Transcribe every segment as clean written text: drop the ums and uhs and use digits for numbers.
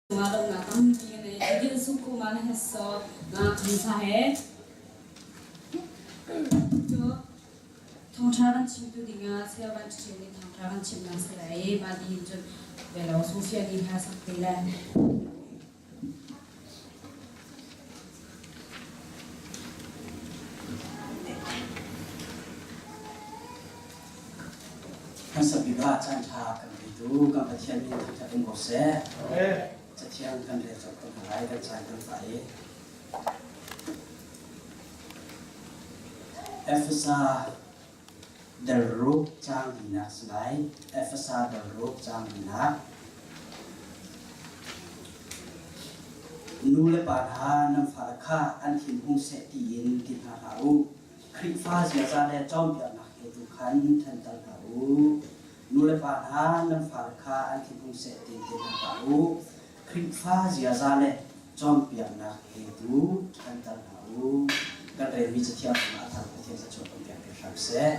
Nga tampi na idil suku mana heso nga khamsa he cu thawngṭha kan chimtu dingah saya van chim nih thawngṭha kan chim na si lai ma di cun velo Sofia ni hla sak te lai. Hmasa bik ah caanṭha kan petu kan Pathian min thangṭhat um ko seh. Cathiang kan rel colh ko hna lai kan caan kan fah i. Efesa dal ruk caang linak si lai. Efesa dal ruk caang linak. Nu le pa hna nan fale kha an thin hung seh tiin ti hna hlah u. Khrihfa ziaza le cawnpiaknak he tu khan ṭhanter hna u. Nulepa hna nan fale kha an thinhung seh tiin ti hna hlah u. Khrihfa ziaza le cawnpiaknak he tu ṭhanter hna u. Kan relmi Cathiang cungah a thar Pathian thluachuah kan pek piak hram seh.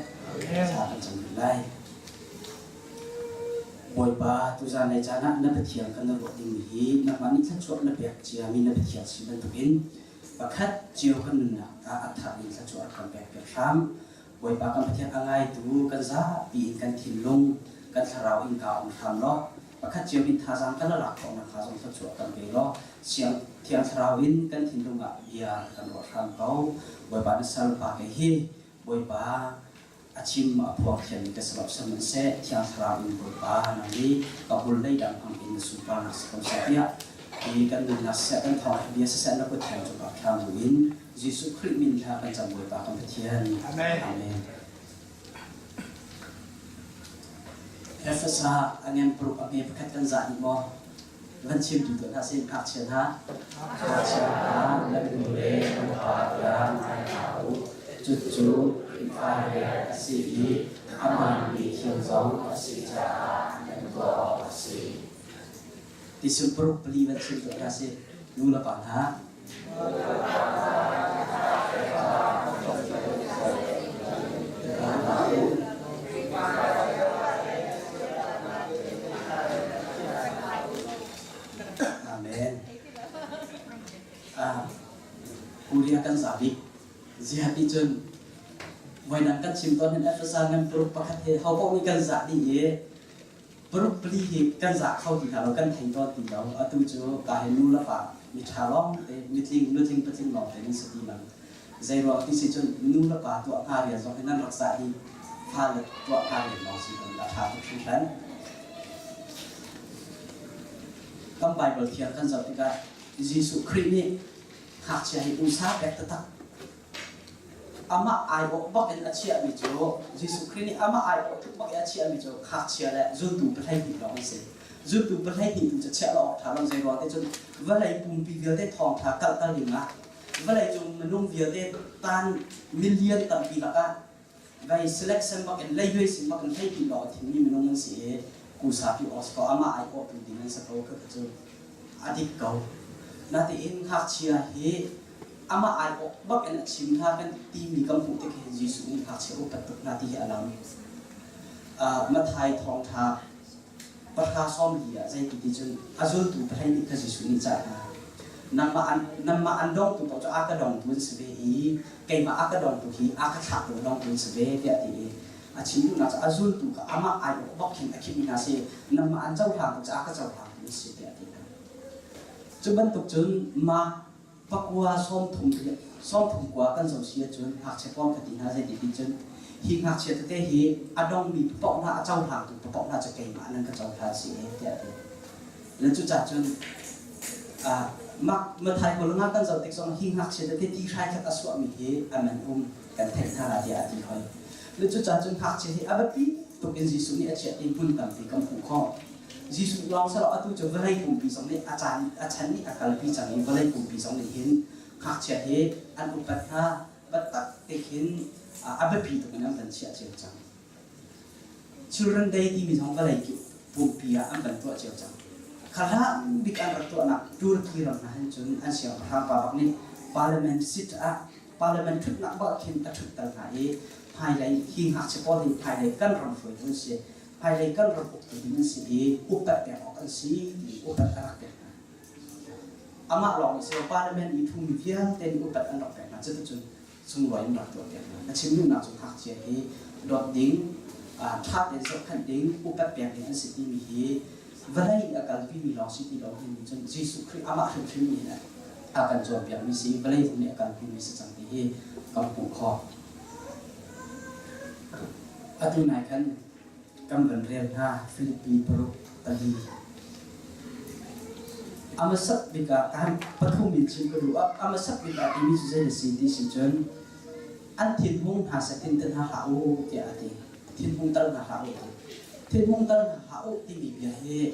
Thla kan cam rih lai. Bawipa, tuzan lei caan ah na Pathian kan na ruah dingmi hi nangmah nih thluachuah na pek ciami na Pathian si bantukin Pakhat cio kan nunnak ah a thar in thluachuah rak kan pek piak hram. Bawipa kan Pathian a ngaitu kan zapi in kan thinlung, kan thlarau in ka um hram law, pakhat cio in thazaang kan lak khawh nakhnga zong thluachuah kan pe law, siang thiang thlarau in kan thinlung ah bia kan ruah hram ko. Bawipa na salpa kei hi Bawipa a chim a phuang thiammi ka si lo sihmanhseh Thiang Thlarau in Bawipa nang nih ka hul lei dang hmang in na sunparnak si ko seh tiah hi kan nunnak siseh kan thawngṭha bia siseh na kut thiang cungah thla buin Jesuh Khrih min thla kan cam Bawipa kan Pathian. Amen. Amen. Efesa a ngen paruk a hme pakhat kan zah dih maw? Van chim tu tuah hna sih ngakchia hna. Ngakchia hna nan nu le nan pa bia ngai hna u. Cucu Khrihfa rian a si i a hmaanmi thil zong a si caah nan tuah awk a si. Tisul paruk pali van chim tuah hna sih. Nu le pa hna. Amen. Korea kan za bik. Ziah ti cun voidang kan chim tawn hin Efesa ngan paruk pakhat he ho paoh nih kan zah dih i paruk pali hi kan zah kho ti hna lo kan thei tawn ti lo atu cu ka he nu le pa mi ṭha lawng te mitling nutling patling lawng te nan si ti bang Zeiruang ti si cun nu le pa tuah hnga rian zong hi nan rak zah i fale tuah hnga rian lawng si ko a ṭha tuk hringhran. Kan Bible thiang kan zoh tikah Jesuh Khrih nih ngakchia hi usa pek taktak amah aiawh bak in a chiahmi cu Jesuh Khrih nih amah aiawh tuk bak i a chiahmi cu ngakchia le zultu pahleihnih lawng an si. Zultu pahleihnih tu cu chiah lo awk ṭha lo zeiruang ti cun vawlei pumpi vialte thawngṭha kalter dingah vawleicung minung vialte tan million tampi lakah vai selection bak in leihluai sin bak in hleihnih lawng a thimmi minung an si i kusa pi awk ko amah ai awhtu ding an si ko kha cu a dik ko natein ngakchia hi amah ai awk bak in a chim hna kan timi kan hmuh tik hin Jesuh nih ngakchia upat tuk hna ti hi a lang. Matthai thawngṭha pahra sawm li ah zeiti ti cun a zultu pahlei nih kha Jesuh nih cah hna. Nangmah an nangmah an dongtu paoh cu a ka dongtu an si ve i keimah a ka dongtu hi a ka thlahtu a dongtu an si ve tiah a ti i a chim duhnak cu a zultu kha amah ai awk bak khin a khimmi hna si nangmah an cohlangtu cu a ka cohlangtu an si tiah a ti hna. Cu bantuk cun mah pakua sawmthum sawmthum kua kan zoh si ahcun ngakchia pawng kha ti hna zeiti ti cun hi ngakchia tete hi a dongmi paoh hna a cohlangtu paoh hna cu keimah nan ka cohlan si e tiah a ti le cucaah cun Mathai kul nga kan zoh tik zong hi ngakchia tete ti hrai khat a suahmi hi a man um kan theih hna la tiah a ti hoi le cucaah cun ngakchia hi a biapi tuk in Jesuh nih a chiah ti hmun tampi kan hmuh khawh Jesuh lawng si lo atu cu vawlei pumpi zong nih a caan a chan nih a kalpi cang i vawlei pumpi zong nih hin ngakchia hi an upat hna biatak te khin a biapi tuk in an van chiah cio cang. Children Day timi zong vawlei pumpi ah an van tuah cio cang. Kha hlan bik an rak tuahnak Turkey ram hna hin cun an siangpahrang pa bak nih parliament seat ah parliament ṭhutnak bak khin a ṭhutter hna i hmailei hi ngakchia pawl hi hmailei kan ram hruaitu an si hmailei kan ram uktu ding an si i upat pek awk an si ti upat a rak pek hna. Amah lawng nih si lo, parliament i thumi vialte nih upat an rak pek hna. Cuticun sunglawi in rak tuah piak hna. Na chim duhnak cu ngakchia hi dawt ding, ṭha tein zohkhenh ding, upat pek ding an si timi hi vawlei i a kalpimi lawng si ti lo hin cun Jesuh Khrih amah hrimhrim nih hin a kan cawnpiakmi si, vawlei zong nih a kalpimi si cang ti hi kan hmuh khawh. Atu nai khan kan van rel hna Filipi paruk pali. A hmasat bik ah kan pathum in chim ka duh. A hmasat bik ah timi cu zei na si ti si cun an thinhung hna seh tin te hna hlah u tiah a ti. Thinhung tal hna hlah u ti. Thinhung tal hna hlah u timi bia hi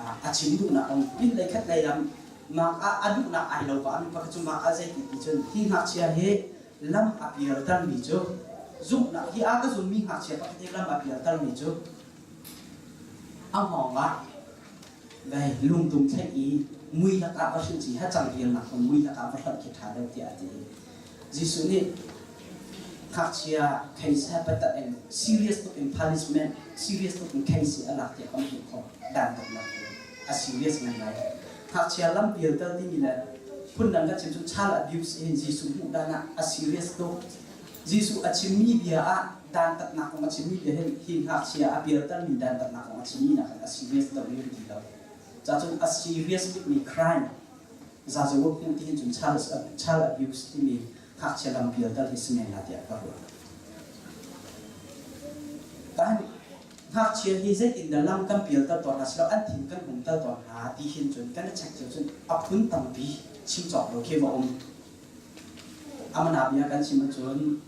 a chim duhnak um pin lei khat lei lam mak ah a duhnak ai lo pa mi pakhat cu mak ah zei ti ti cun hi ngakchia hi lam a pialtermi cu zumhnak hi a ka zummi ngakchia pakhat hi lam a pialtermi cu a hngawng ah vei lungtum thlaih i mui lakah va hrilh ci ha cangrialnak hmun mui lakah va hlonh khi ṭha deuh tiah a ti. Jesuh nih ngakchia case he patat in serious tuk in punishment serious tuk in case a lak tiah kan hmuh khawh dantatnak hi a serious ngaingai. Ngakchia lam pialter timi le phundang kan chim cu child abuse hin Jesuh hmuh dan ah a serious tuk. Jesuh a chimmi bia ah dantatnak kong a chimmi bia hin hi ngakchia a pialtermi dantatnak kong a chimmi nakin a serious deuh mi ti lo. Cacun a serious bikmi crime zazawu hmuh ti hin cun child abuse timi ngakchia lam pialter hi si men la tiah ka ruah. Kan ngakchia hi zeitindah lam kan pialter tawn hna silo an thin kan humter tawn hna ti hin cun kan i check cio cun a phun tampi chim cawk lo khi va um. Amana bia kan chim ahcun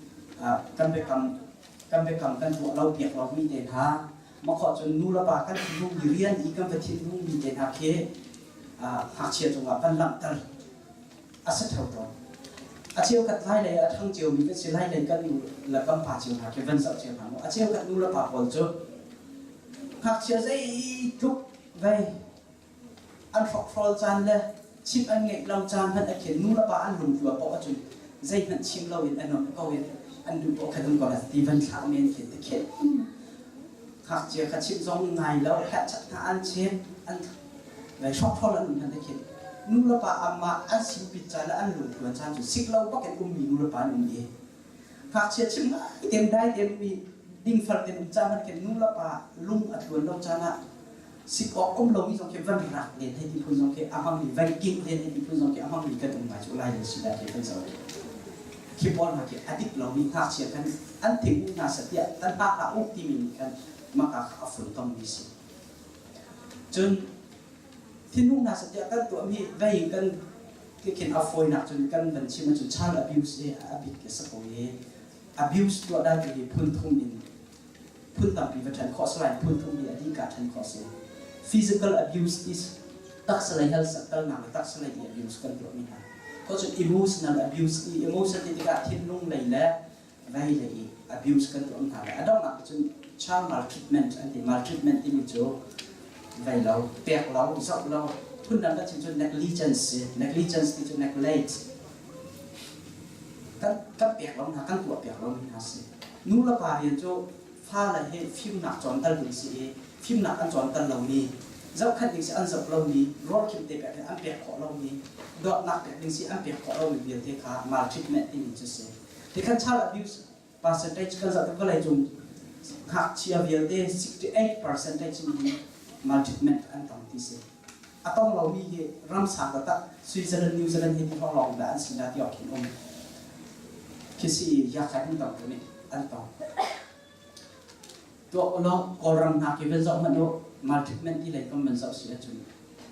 kan biakam kan biakam kan tuah lo piak lomi te hna makhawh cun nu le pa kan thinlung mi rian i kan va thinlung mi te hna khi ngakchia cungah van langhter a si theo tawn. A cheukhat lai lei a ṭhang ciomi kan si lai lei kan nu le kan pa cio hna khi van zoh cio hna mu. A cheukhat nu le pa pawl cu ngakchia zeitluk vei an hrokhrawl caan le chimh an ngeih lo caan hmanh a khin nu le pa an lungtlua paoh ahcun zeihmanh chim loin an um ko in an duh paoh khan um ko ti van thlah men khin te khin ngakchia kha chimh zong ngai lo herhchat hna an chim an vai hrokhrawl an um hmanh te khin nu le pa amah an simpit caan le an lungtluan caan cu sik lo bak in ummi nu le pa an um i ngakchia chim ngai tem dai tem mi dingfal ten um caan hmanh khin nu le pa lung a tluan lo caan ah sik awk um lomi zong khi van rak len hei ti phun zong khi a hmangmi van kingh len hei ti phun zong khi a hmangmi kan um ngai cu lai le si dah khi kan zoh khi pawl hna khi a dik lomi ngakchia kan an thing u hna seh tiah kan hna hlah u timi nih khan maka kha a funtommi si cun thinhung hna seh tiah kan tuahmi vei kan khin a fawinak cun kan van chim ahcun child abuse hi a bik a si ko i abuse tuah dan hi phun thum in phun tampi va ṭhen khawh si lai phun thum hi a dihka ṭhen khawh si physical abuse is taksa lei hal saktalnak le taksa lei i abuse kan tuahmi hna ko cu emotional abuse i emotion ti tikah thinlung lei le vei lei i abuse kan tuah hna le a donghnak cun child maltreatment an ti maltreatment timi cu vei lo pek lo zoh lo phundang kan chim cu negligence si negligence ti cu neglect kan kan pek lo hna kan tuah piak lo mi hna si nu le pa rian cu fale hi fimnak cawnter ding si i fimnak an cawnter lomi zohkhenh ding si an zoh lomi rawl khim te pek an pek khawh lomi dawtnak pek ding si an pek khawh lomi vialte kha maltreatment timi cu si tikhan child abuse percentage kan zoh tik vawlei cung ngakchia vialte 68 percentage in maltreatment an tong ti si a tong lomi hi ram sang taktak Switzerland, New Zealand hi ti lawng dah an si na ti awk khin um khi si yakhai an tong tu nih an tong tuak ulaw Kawlram hna ki van zoh hmanh u maltreatment ti lei kan van zoh si ahcun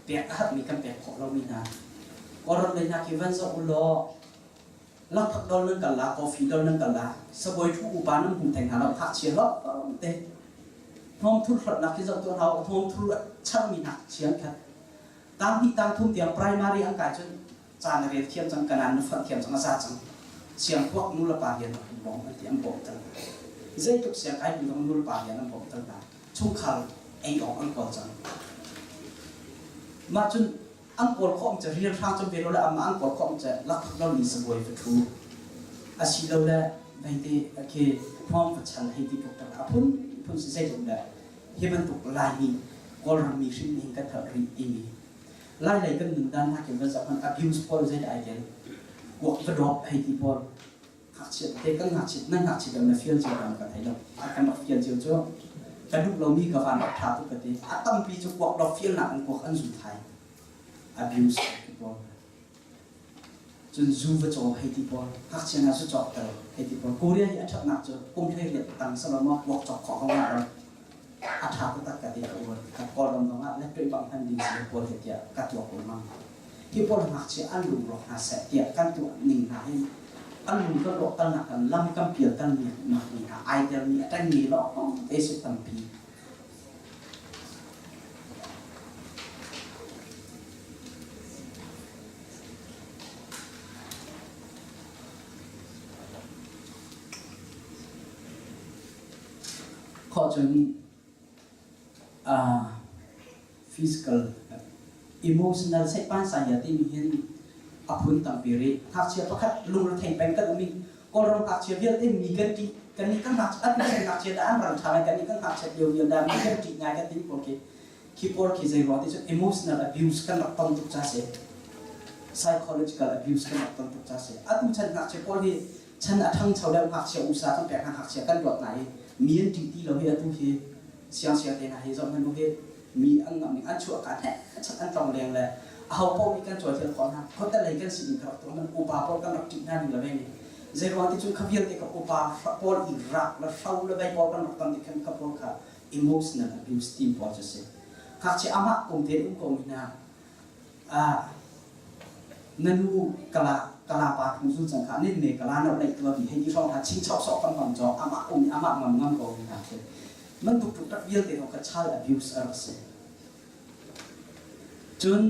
pek a hatmi kan pek khawh lomi hna Kawlram lei hna ki van zoh ulaw lakphak dol nan kal la coffee dol nan kal la sabawi thu upa nan hmu theng hna lo ngakchia lawng te hnawm thur hlawtnak khi zoh tuah hna hnawm thur charmi ngakchia an khat tang hnih tang thum tiang primary an kai cun ca na rel thiam cang kanan na fonh thiam cang a za cang siang puak nu le pa rian an bawm an ti an bawm tal zeitluk siang kai mi zong nu le pa rian an bawm tal hna chungkhar ei awk an kawl cang mah cun an kawl khawh cu rianhrang cu ve lo le amah an kawl khawh cu lakphak lo mi sabuai va ṭhu asilole veite khi hnawm va chal hei ti tuk tak a phun phun si zeitluk le hi bantuk Laimi Kawlram mi hrim nih kan hngalh rih timi. Lai lei kan nun dan hna kin van zoh hmanh abuse pawl zei dah ai tel? Kuak va dawp hei ti pawl. Ngakchiat te kan ngakchiat nan ngakchiat lo na fial cio kan ka thei lo. A kan rak fial cio cu ka duh lomi ka van rak tha tuk ka ti. A tampi cu kuak dawp fial nak in kuak an zu thai. Abuse ti pawl. Cun zu va caw hei ti pawl. Ngakchia hna zu cawk ter hei ti pawl. Korea hi a ṭhatnak cu kum 18 tang salo maw kuak cawk khawh ko nga lo. A ṭha taktak ka ti ka uar. Ka Kawlram zong ah lettuih bang hman ding si pawl he tiah ka tuak lengmang. Hi pawl ngakchia an lung rawk hna seh tiah kan tuah ning hna hin an lung kan rawh talnak kan lam kan pial tal mi nak mi hna ai tel mi a ṭeng mi lawng te si tampi. Khawh cun physical emotional seihpan saya timi hin a phun tampi rih. Ngakchia pakhat lungrethei peng kan um i Kawlram ngakchia vialte mi kan ṭih kan nih kan ngakchia an kan ngakchia dah an ral ṭha ngai kan nih kan ngakchiat lio vial dah mi kan ṭih ngai kan ti pawl khi khi pawl khi zei ruang ti cun emotional abuse kan rak ton tuk ca si psychological abuse kan rak ton tuk ca si atu chan ngakchia pawl hi chan a ṭhangcho deuh ngakchia usa kan pek hna ngakchia kan luat hna i mi an ṭih ti lo hi atu hi siangsia te hna hi zoh hmanh u hi mi an ngamh ning an chuah ka heh chat an tlong leng le aho paoh nih kan cawi thial khawh hna khuate lei kan si ning ka rak tuah man upa pawl kan rak ṭih hna ning le ve ni zei ruang ti cun kha vialte ka upa pawl i rak le hro le vei pawl kan rak ton ti khan kha pawl kha emotional abuse team pawl cu si ngakchia amah kum te um ko mi hna Na nu kala kala pa thung zu cang kha nin me kala no leih tua bi hei ti hrawng hna chingchok sawh kan hmang cawk amah um i amah ngam ngam ko mi hna khi man tuk tuk tak vialte zong kha child abuse a rak si. Cun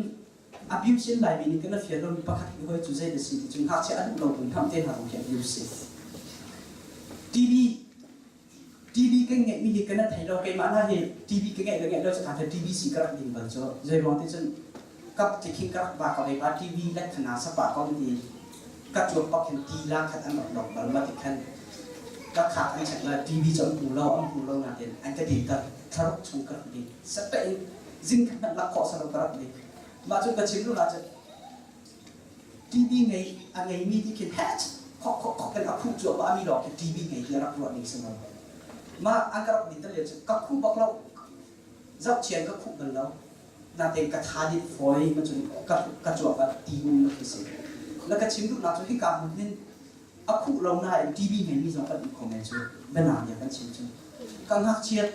abuse in Laimi nih kan fial lomi pakhat hi hoi cu zei da si ti cun ngakchia a duh lo tu hnam te hna zong khi abuse si. TV TV kan ngeihmi hi kan thei lo keimah hna hi TV ka ngeih le ngeih lo cu kaa TV si ka rak ding bal cu zei ruang ti cun kap ti khin ka rak va ka ve pa TV let khana sapa ko ti ka cuak pak hin ti la khat an rak dok bal ma ti khan ka khak an check la TV cu an hmu lo an hmu lo natin an ka din ter thlaruk chung ka rak ding sata in zing khat hmanh lak khawh salo ka rak ding mah cu ka chim lu la cu TV ngei a ngeimi ti khin heh khok khok khok in a khuh cuahmah mi lawng khi TV ngei ti a rak ruah ning si lo. Mah an ka rak din le cu ka khuh bak lo. Zohchian ka khuh bal lo. Natein ka tha dit fawi ma cun ka ka cuak ah ti um na khi si. Na ka chim duhnak cu hika hmun hin a khuh lo nain TV ngeimi zong kan um kho men cu bianam bia kan chim cu. Ka ngakchiat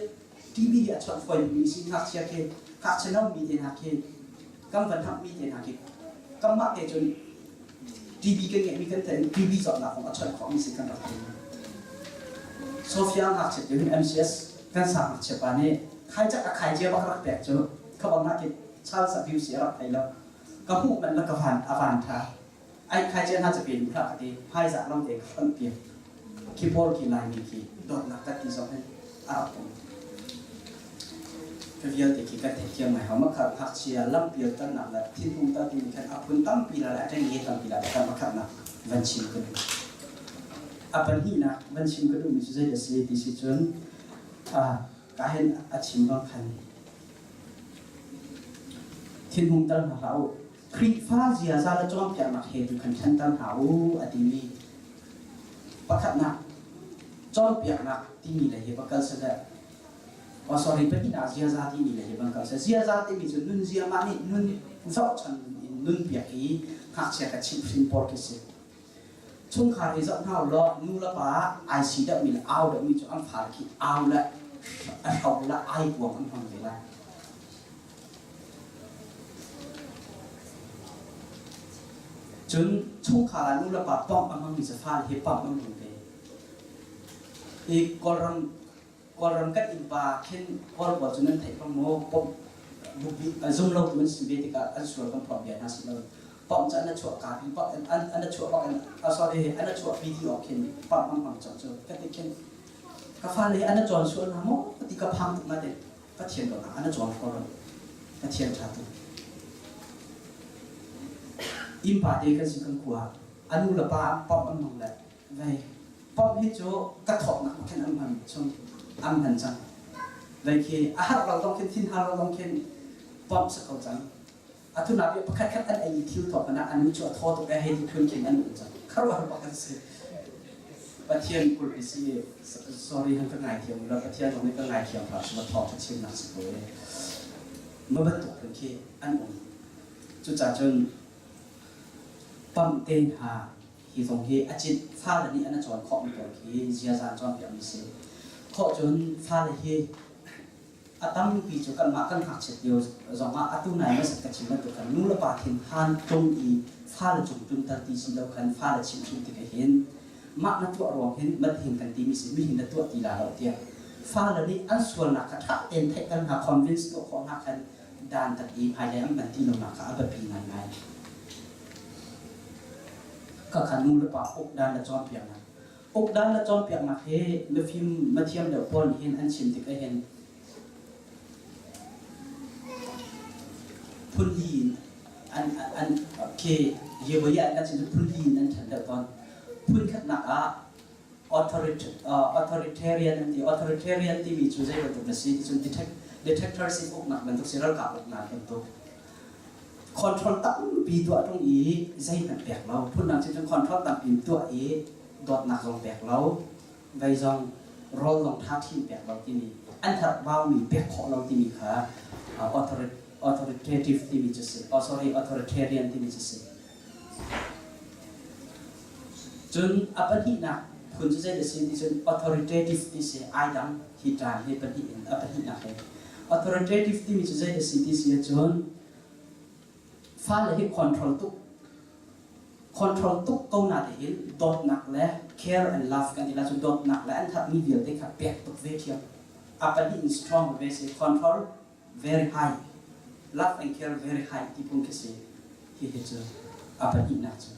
TV hi a chawnh fawi mi si ngakchia khi ngakchia no mi te hna khi kan van hammi te hna khi kanmah te cun TV kan ngeihmi kan theih TV zawtnak kong a chawnh khawhmi si kan rak thei. Sofia ngakchia te hin MCS kan sang ngakchia pa nih khaicak a khai cia bak rak pek cu kha bang hna khi Charles abuse a rak thei lo ka hmuh man la ka van a van tha ai khai cia hna cape nu hlah ka ti hmaizah lam te ka hlonh piak khi pawl khi laimi khi dawtnak ka ti zong hin a rak um Ka vialte khi kan theihthiam ngai hau. Makha ngakchia lampial tannak le thinhung ta timi khan a phun tampi la le a ṭengnge tampi la kan pakhatnak van chim ka duh. A pahnihnak van chim ka duhmi cu zei a si ti si cun ka hin a chim bang khan thinhung tal hna hlah u. Khrihfa ziaza le cawnpiaknak he tu khan ṭhanter hna u a timi pakhatnak cawnpiaknak timi le hi va kal seh Oh sorry, pahnihnak ziaza timi le hi bang kal seh. Ziaza timi cu nun zia mah nih nun zohchan in nun piak i ngakchia ka chimhhrin pawl khi si. Chungkhar hi zoh hna law nu le pa ai si deuhmi le au deuhmi cu an fale khi au le a hro le ai kuang an hmang ve lai. Cun chungkhar ah nu le pa pump a hmangmi cu fale hi pump an hmang ve. Hi Kawlram Kawlram kan innpa khin Kawl pawl cu nan theih bang maw pump zum lo tu an si ve tikah an sual kan phorh bia hna si lo pump cu an chuah ka pi an an chuah bak in sorry an chuah pi ti awk khin pump an hmang cang cu ka ti khin ka fale an cawn sual hna maw ti ka phang tuk na te Pathian ko an cawn hraw lo Pathian tha tuk innpa te kan si kan khua anu le pa pump an hmang le Vei pump hi cu ka thawknak khin an hman chung an hman cang. Vei khi a har lo zong khin thin har lo zong khin pump si ko cang. Atu na bia pakhat khat an ei i thil tuah hmanh ah an nu cu a thaw tuk e hei ti phun khin an um cang. Kharuahhar bak an si. Pathian kulh i si sorry han ka ngaithiam u la Pathian zong nih ka ngaithiam hlah sima thawng ṭha chimnak si ko e. Ma bantuk phun khi an um. Cucaah cun pamh te hna hi zong hi a cit fale nih an a cawn khawhmi pawl khi ziaza an cawnpiakmi si. Khawh cun fale hi a tampi cu kanmah kan ngakchiat lio zongah atu nai masat ka chim bantuk khan nu le pa thin han tung i fale cung tlunter ti si lo khan fale chimhhrin tik hin mah na tuah ruang hin mat hin kan timi si mi hin na tuah ti la lo tiah fale nih an sualnak kha ṭha tein theihter hna convince tuah khawh hna khan dan tat i hmailei an hman ti lonak kha a biapi ngaingai. Khakha nu le pa ukdan le cawnpiaknak. Ukdan le cawnpiaknak hi mifim mathiam deuh pawl nih hin an chim tik ahhin phunli in an an khi yevoya an kan chim cu phunli in an ṭhen deuh tawn. Phunkhatnak ah authoritarian an ti. Authoritarian timi cu zei bantuk na si ti cun dictatorship uknak bantuk si ralkap uknak bantuk. Control tampi tuah ṭung i zeihmanh pek lo. Phundang cun control tampi tuah i dawtnak zong pek lo, vei zong rawl zong ṭha ṭhin pek lo timi an herh baumi pek khawh lo timi kha authoritative timi cu si. Oh sorry, authoritarian timi cu si. Cun a pahnihnak phun cu zei a si ti cun authoritative ti si ai dang hi ṭaan hi pahnih in a pahnihnak hi. Authoritative timi cu zei a si ti si ahcun fale hi control tuk control tuk ko na tein dawtnak le care and love kan ti la cu dawtnak le an thatmi vialte kha pek tuk ve ṭhiam. A pahnih in strong ve si control very high love and care very high ti phung khi si hihi cu a pahnihnak cu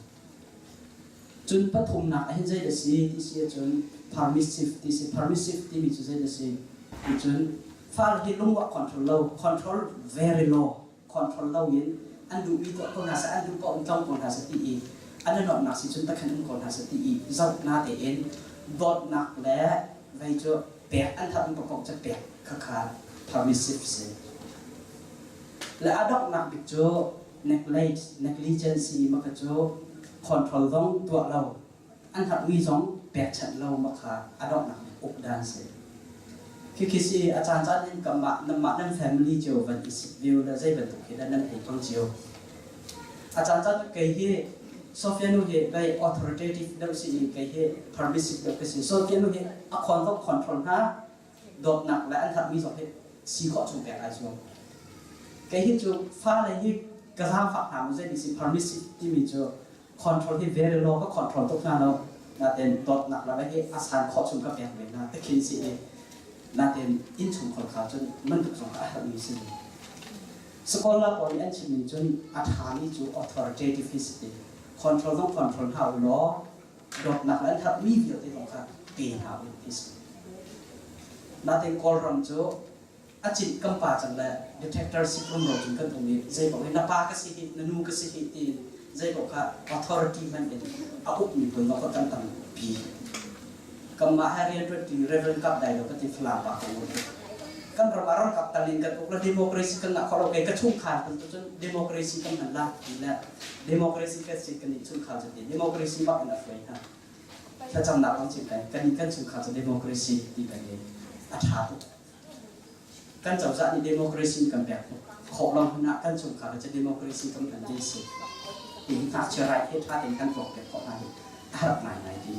cun pathumnak ah hin zei a si ti si ahcun permissive ti si permissive timi cu zei a si ti cun fale hi lungwah control lo control very low control lo in an duhmi tuah ko hna seh an duh paoh in tlong ko hna seh ti i an i nuamhnak si cun takhan um ko hna seh ti i zohna tein dawtnak le vei cu pek an herhmi paohpaoh cu pek khakha permissive si. Le a donghnak bik cu neglect negligence i maka cu control zong tuah lo an herhmi zong pekchanh lo maka a donghnak bik uk dan si. Khikhi si a caan caan in kanmah nanmah nan family cio van i sik view le zei bantuk hi dah nan thei pang cio. A caan caan kei hi Sophia nu hi vei authoritative deuh si i kei hi permissive deuh ka si. Sophia nu hi a khon zong control hna, dawtnak le an herhmi zong hi si khawh chung pek ai zuam. Kei hi cu fale hi ka zaangfak hna mu zei si permissive timi cu control hi very low ka control tuk hna lo. Natin dawtnak le hi a san khawh chung ka pek ve hna. Takhin si i natin innchungkhar kha cun bantuk zong kha a herhmi si. Scholar pawl nih an chim ning cun a ṭhami cu authoritative hi si ti. Control zong control hna u law dawtnak le an herhmi vialte zong kha pe hna u ti si. Natein Kawlram cu a cinh kan pa cang le detector si rumro cun kan um i zei paoh hi na pa ka si hi na nu ka si hi tiin zei paoh kha authority hman in a ukmi phun zong kha kan tampi. Kanmah he rianṭuanṭi Reverend Kap Dai lo ka ti Falam pa ko kan ram ah ralkap tal in kan uk la democracy kan ngah kho lo kei ka chungkhar kan tu cun democracy kan hman la ti le democracy kan si kan nih chungkhar cu ti democracy bak in a hruai hna thlacamnak kan chim kan kan kan chungkhar cu democracy ti kan i a ṭha tuk kan cozah nih democracy kan pek khawh lo hmanh ah kan chungkhar cu democracy kan hman ti si ti ngakchia rai he ṭha tein kan tuak pek khawh hna hi a har ngaingai ti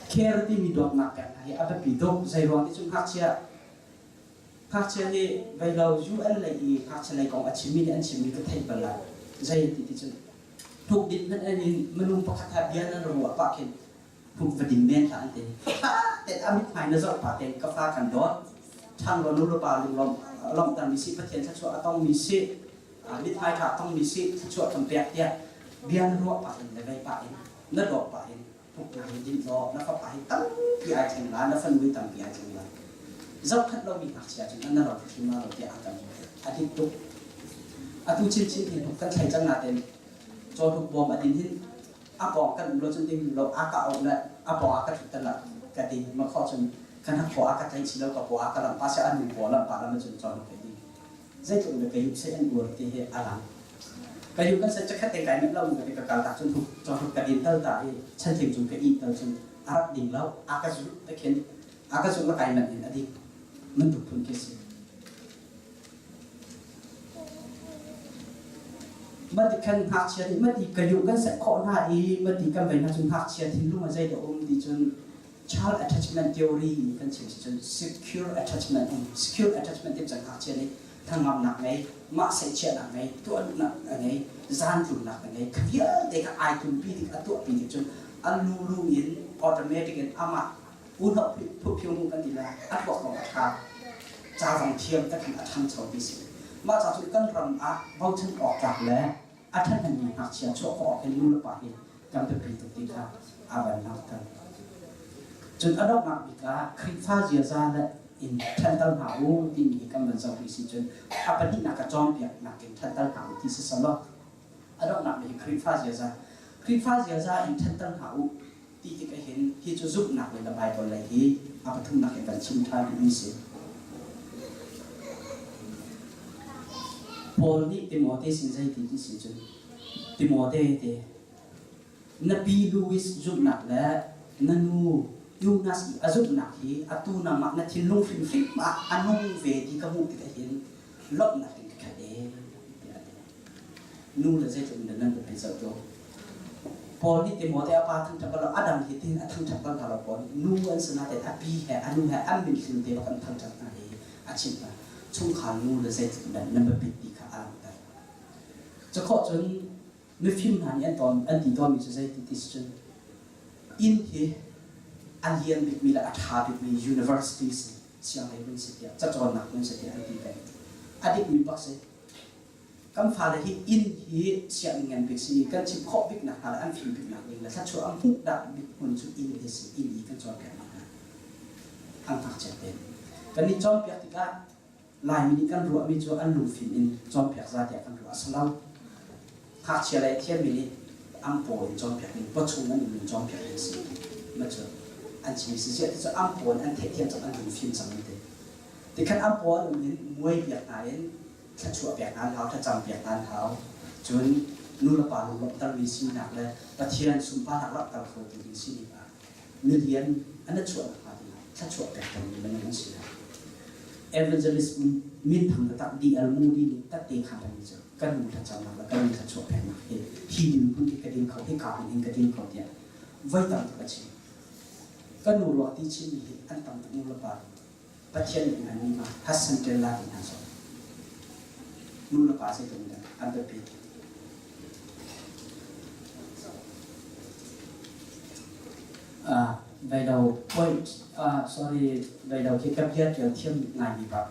care timi dawtnak pek hna hi a biapi tuk zei ruang ti cu ngakchia ngakchia nih vei lo UN lei i ngakchia lei kong a chimmi nih an chimmi ka theih bal lai zei ti ti cun hnuk dit hmanh in minung pakhat ha bia nan ruah pah khin Huk va din men hlah an ti. Tha tein a mithmai na zoh pah tein ka fa kan dawt. Ṭhang law nu le pa lunglawmh lawmhtermi si Pathian thluachuah a tongmi si mithmai ṭha a tongmi si thluachuah kan pek tiah bia na ruah pah in le vei pah in na dawt pah in huk na hi din law na fapa hi tampi ai thleng la na fanu hi tampi ai thleng la zohkhat lomi ngakchia cun na lo hrim lo tiah a kan a dik tuk atu chinchin hi huk kan thlei cang nain cawhnuk bawm a din hin a pawng kan um lo cun ding lo a ka auh le a pawng ah ka ṭhut tal ah ka ding ma khawh cun kan hak paw ah ka tlaih si lo ka paw ah ka lamh pa si a nu paw lamh pa lam cun cawhnuk ka ding. Zeitluk in dah ka yuh seh an uar ti hi a lang. Ka yuh kan seh cakhat te kai manh lo ka ka kal tak cun hruk cawhruk ka din tal ta i chantling cung ka ih tal cun a rak ding lo a ka zulh te khin a ka zulh la kai manh in a ding bantuk phun khi si. Mati khan ngakchia nih mati ka yuh kan seh khawh hna i mati kan vei hna cun ngakchia thinlung ah zeidah um ti cun child attachment theory in kan chim si cun secure attachment um secure attachment ti cang ngakchia nih thangamnak ngei mah seihchiahnak ngei tuah duhnak a ngei zan tlunnak a ngei kha vialte kha ai tlunpi tik a tuahpi tik cun a lulu in automatic in amah unau phuphiu mu kan ti la a tuak kong a ṭha ca zong thiam takhin a ṭhangcho ti si mah ca cu kan ram ah bochan awk tlak le a ṭhahnemmi ngakchia chuah khawh awk hin nu le pa hi kan biapi tuk ti kha a van langhter. Cun a donghnak bik ah Khrihfa ziaza le in ṭhanter hna u timi hi kan van zoh rih si cun a pahnihnak ka cawnpiaknak in ṭhanter hna u ti si selaw a donghnak bik hi Khrihfa ziaza Khrihfa ziaza in ṭhanter hna u ti tik ahhin hi cu zumhnak lei le Baibal lei hi a pathumnak in kan chim ṭhan duhmi si. Paul nih Timote sin zei ti ti si cun Timote te na pi Louis zumhnak le na nu Eunice i a zumhnak hi atu nangmah na thinlung hrimhrim ah a nung ve ti ka hmuh tikah hin lawmhnak in ka khat ee tiah a ti. Nu le zeitluk in dah nan biapi zoh tu. Paul nih Timote a pa thangṭhat bal lo, a dang hi tin a thangṭhat bal hna lo Paul nih nu an si nain a pi he a nu he an min hlim te bak an thangṭhat hna i a chimh hna. Chungkhar nu le zeitluk in dah nan biapit ti kha a langhter. Cakhawh cun mifim hna nih an tawn an ti tawnmi cu zei ti ti si cun inn hi a lian bikmi le a ṭha bikmi university si sianghleiruun si tiah cacawnnak hmun si tiah an ti peng. A dikmi bak si. Kan fale hi inn hi sianginn ngan bik si i kan chim khawh biknak hna le an fim biknak ding le thluachuah an hmuh dah bik hmun cu inn hi si inn i kan cawnpiaknak hna an ngakchia te. Kan nih cawnpiak tikah Laimi nih kan ruahmi cu an lungfim in cawnpiak za tiah kan ruah a si lo. Ngakchia le thiammi nih an paw in cawnpiak ding, pawchung an um in cawnpiak ding a si. Mah cu an chimmi si ziah ti cu an paw in an theihthiam cang, an lungfim cang an ti. Tikhan an paw an um in muai piak hna in thluachuah pek hna an hau, thlacam piak hna an hau. Cun nu le pa lunglawmhtermi sinak le Pathian sunparnak langhter khotu ding sining ah milian an i chuah nakhnga dingah thluachuah pek pengmi minung an si lai. Evangelist minthang taktak D.L. Moody nih tette khan mi cu kan nu thlacamnak le kan nu thluachuah peknak hi hi dirhmun hi ka ding kho, hika hmun hin ka ding kho tiah voi tam tuk a chim. Kan nu ruak ti chimmi hi an tam tuk nu le pa Pathian nih hmanmi ma Hassan Tella ti hna zong nu le pa zeitluk in dah an biapi. Vei lo point sorry vei lo khi ka bia ṭial thiam ngaimi bak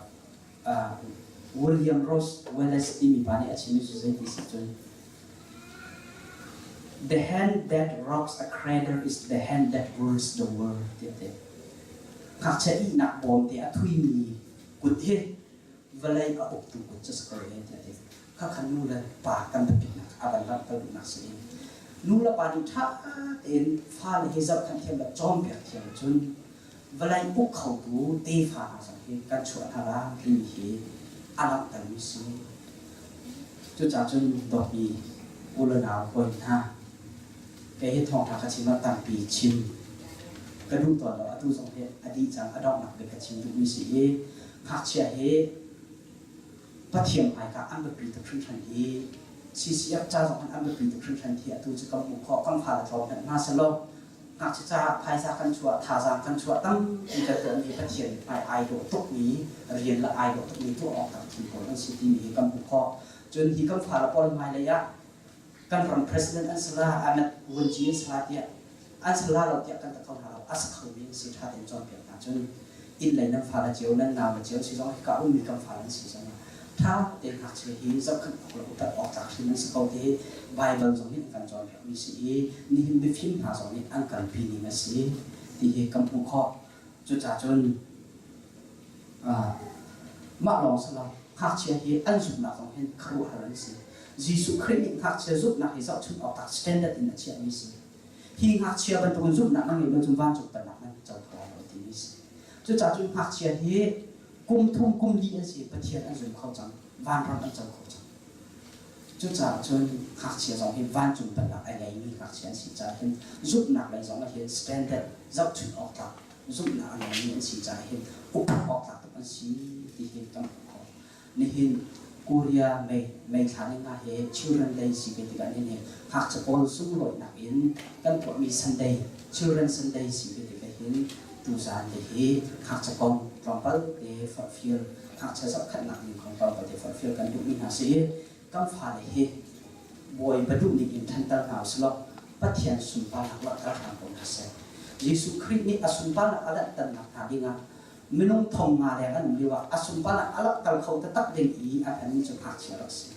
William Rose Wallace timi pa nih a chimmi cu zeiti si cun The hand that rocks a cradle is the hand that rules the world tiah a ti. Ngakchia ihnak bawmte a thuimi kut hi vawlei a uktu kut cu si ko e tiah a ti. Khakha nu le pa kan biapitnak a van langhter duhnak si i nu le pa nih ṭha tein fale hi zohkhenh thiam le cawnpiak thiam cun vawlei uk khotu tefa hna zong hi kan chuah hna la timi hi a langhtermi si. Cucaah cun dawtmi u le nau hawi hna kei hi thawngṭha ka chim ah tampi chim ka duh tawn lo atu zong hi a dih cang a donghnak bik ka chim duhmi si i ngakchia hi Pathian hmaika an biapi tuk hringhran hi CCF ca zong an biapi tuk hringhran hi atu cu kan hmuh khawh kan fale tlawm hmanh hna selaw ngakchia caah phaisa kan chuah thazaang kan chuah tampi kan tuahmi Pathian hmai ai dawh tukmi rian le ai dawh tukmi tuah awk tak thil pawl an si timi hi kan hmuh khawh cun hi kan fale pawl hmailei ah kan ram president an si la Ahmed Wunji an si la tiah an si la lo tiah kan ta kho hna lo a si khomi an si ṭha tein cawnpiak hna cun inn lei nan fale cio nan nau le cio si zong hika ummi kan fale an si zong ah ṭha tein ngakchia hi zohkhenh awk le upat awk tlak hrim an si ko ti Baibal zong nih an kan cawnpiakmi si i nihin mifim hna zong nih an kalpi ning a si ti hi kan hmuh khawh cucaah cun mah lawng si lo ngakchia hi an zumhnak zong hin khuaruahhar an si Jesuh Khrih nih ngakchia zumhnak hi zohchunh awk tlak standard in a chiahmi si Hi ngakchia bantukin zumhnak na ngeih lo cun vancung pennak nan co kho lai lo timi si. Cucaah cun ngakchia hi kum thum kum li an si Pathian an zum kho cang. Vanram an co kho cang. Cucaah cun ngakchia zong hi vancung pennak a ngeimi ngakchia an si caah hin zumhnak lei zong ah hin standard zohchunh awk tlak zumhnak a ngeimi an si caah hin upat awk tlak tuk an si ti hi kan hmuh khawh. Nihin Korea May May thla ni nga hi Children Day si ve tikah nihin hi ngakchia pawl sunglawihnak in kan tuahmi Sunday Children Sunday si ve tikah hin tuzaan te hi ngakchia kong tlawmpal te forhfial ngakchia zohkhenhnak ning kong tlawmpal te forhfial kan duhmi hna si i kan fale hi Bawipa duhning in ṭhanter hna usih law Pathian sunparnak langhter hram ko hna seh. Jesuh Khrih nih a sunparnak a langhternak hnga dingah minung thong nga leng an um lio ah a sunparnak a langhter kho taktak ding i a hmanmi cu ngakchia rak si.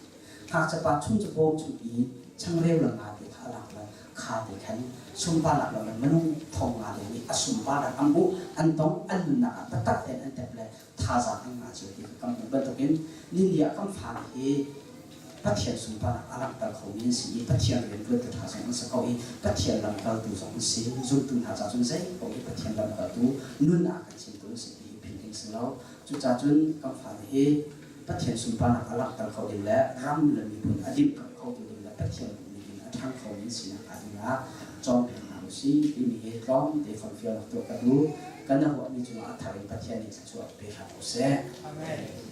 Ngakchia pa chung cu bawm chung i changreu le nga te kha a lak lai. Kha te khan sunparnak lo le minung thong nga leng nih a sunparnak an hmuh, an tong, an nunnak ah biatak tein an tep le thazaang an ngah cio ti kha kan hmuh bantukin nini ah kan fale hi Pathian sunparnak a langhter khomi an si i Pathian rianṭuantu ṭha zong an si kho i Pathian lamkaltu zong an si. Zumtu hna ca cun zei paoh hi Pathian lamkaltu nun ah kan chimtu an si ti hi philh ding si lo. Cucaah cun kan fale hi Pathian sunparnak a langhter kho ding le ram le miphun a dirhkamh khotu ding le Pathian duhning in a ṭhang khomi an sinak hnga dingah cawnpiak hna u sih timi hi tlawmte forhfialnak tuah ka duh. Kan i ruahmi cungah a thar in Pathian nih thluachuah pe hram ko seh. Amen.